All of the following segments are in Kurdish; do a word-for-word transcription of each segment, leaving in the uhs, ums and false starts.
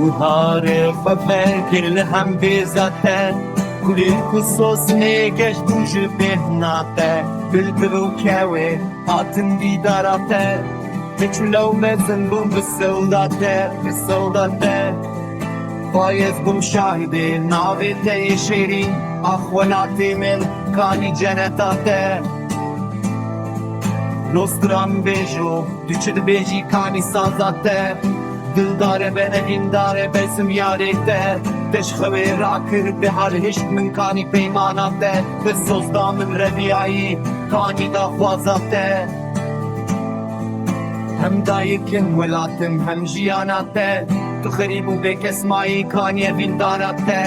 Guharê xwe vekir li hem bêza te, kulîlk û sosnê geş bû ji bêhna te. Bilbil û kewê hatin dîdara te, piçûle û mezin bûn bi sewda te, bi sewda te. Xwayez bûm şahidê navê te yê şêrîn, ax welatê min, kanî ceneta te. Nostran bêjo, tu çi dibêjî kanî saza te? Dildare be evîndare be simyarê te. Te ji xewê rakir bihar hişt min kanî peymana te. Te soz da min reviyayî kanî daxwaza te. Hem dayik in welatim hem jiyana te. Tu xerîb û bêkes mayî kanî evîndara te.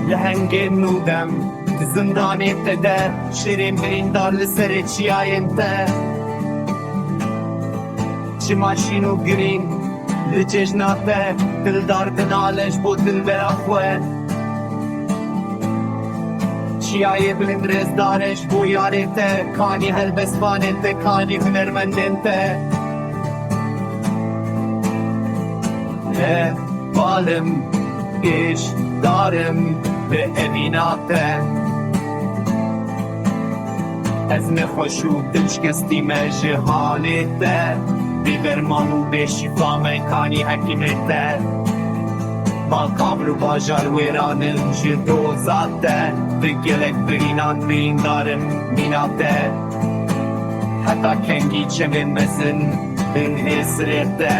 Li hengên nû dem di zindanê te de şêrên birîndar li serê çiyayên te. Çima şîn û girîn li cejna te, dildar dinale ji bo dilbera xwe. Çiyayê bilind rêzdar e ji bo yarê te, kanî helbestvanên te, kanî hunermendên te. Hevalim, pêşdarim bi evîna te. Ez nexweş û dilşikestî me ji halê te. Bêderman û bêşîfa me kanî hekîmê te. Maqabir û bajar wêran in ji doza te. Bi gelek birînan birîndar in mîna te. Heta kengî çemên mezin bin hêsirê te.